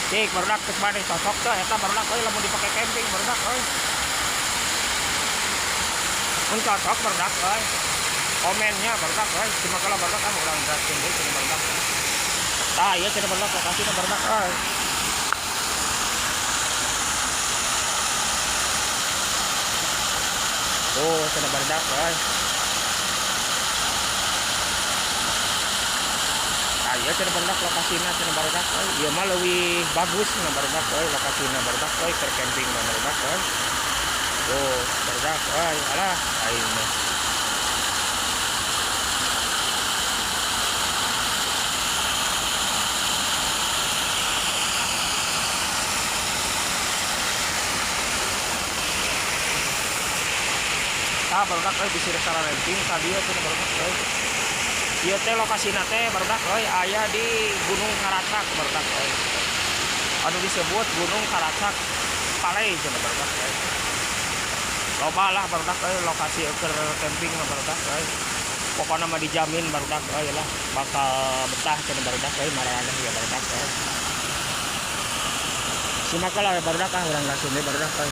Cik, barudak, cek maneh cocok teh eta, barudak euy, lamun dipake camping, barudak euy? Mun cocok, barudak euy, komennya, barudak euy. Cuma kalau, barudak, ah, urang gaskeun deui cenah, barudak. Tah, ieu cenah, barudak, lokasina, barudak euy. Tuh cenah, barudak euy. Tah, ieu cenah, barudak, lokasina cenah, barudak euy. Ieu mah leuwih bagus cenah, barudak euy, lokasina, barudak euy, keur camping mah, barudak euy. Tuh, barudak euy, alah aing mah. Tah, barudak euy, bisi rek renting ka dieu cenah, barudak euy. Ieu teh lokasina teh, barudak euy, aya di Gunung Karacak, barudak euy. Anu disebut Gunung Karacak Palai cenah, barudak euy. Loba lah, barudak euy, lokasi keur camping mah, barudak euy. Pokokna mah dijamin, barudak euy lah, bakal betah cenah, barudak euy, maraneh ya, barudak euy. Simak lah, barudak, ah, urang gaskeun deui, barudak euy.